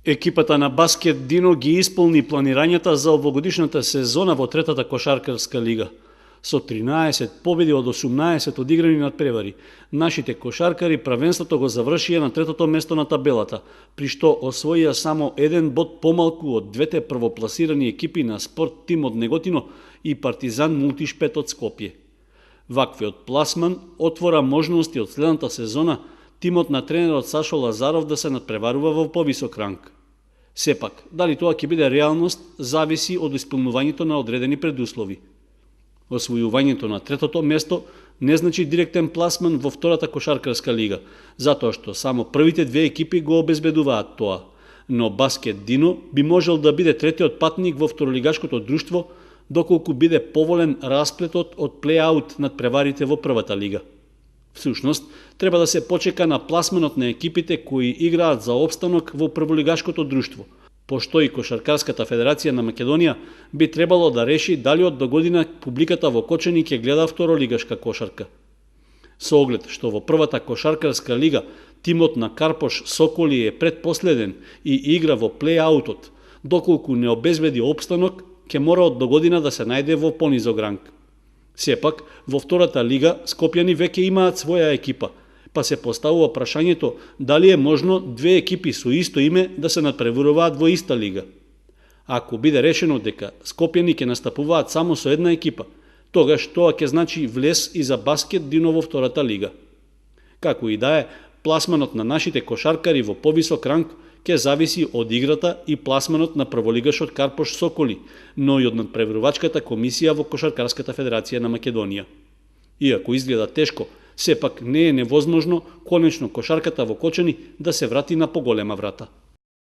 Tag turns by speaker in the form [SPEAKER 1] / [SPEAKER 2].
[SPEAKER 1] Екипата на Баскет Дино ги исполни планирањата за овогодишната сезона во третата кошаркарска лига. Со 13 победи од 18 одиграни надпревари, нашите кошаркари правенството го завршија на третото место на табелата, при што освоија само еден бод помалку од двете првопласирани екипи на Спорт Тим од Неготино и Партизан Мултишпет од Скопје. Ваквиот пласман отвора можности од следната сезона тимот на тренерот Сашо Лазаров да се надпреварува во повисок ранг. Сепак, дали тоа ќе биде реалност, зависи од исполнувањето на одредени предуслови. Освојувањето на третото место не значи директен пласман во втората кошаркарска лига, затоа што само првите две екипи го обезбедуваат тоа. Но Баскет Дино би можел да биде третиот патник во второлигашкото друштво, доколку биде поволен расплетот од плей-аут над преварите во првата лига. Всушност, треба да се почека на пласманот на екипите кои играат за опстанок во прволигашкото друштво, пошто и Кошаркарската федерација на Македонија би требало да реши дали од догодина публиката во Кочани ќе гледа второлигашка кошарка. Со оглед што во првата кошаркарска лига тимот на Карпош Соколи е предпоследен и игра во плей-аутот, доколку не обезбеди опстанок, ќе мора од догодина да се најде во понизок ранг. Сепак, во втората лига скопјани веќе имаат своја екипа, па се поставува прашањето дали е можно две екипи со исто име да се надпреваруваат во иста лига. Ако биде решено дека скопјани ќе настапуваат само со една екипа, тогаш тоа ќе значи влез и за Баскет Дино во втората лига. Како и да е, пласманот на нашите кошаркари во повисок ранг ќе зависи од играта и пласманот на прволигашот Карпош Соколи, но и од надпреварувачката комисија во Кошаркарската федерација на Македонија. Иако изгледа тешко, сепак не е невозможно конечно кошарката во Кочани да се врати на поголема врата.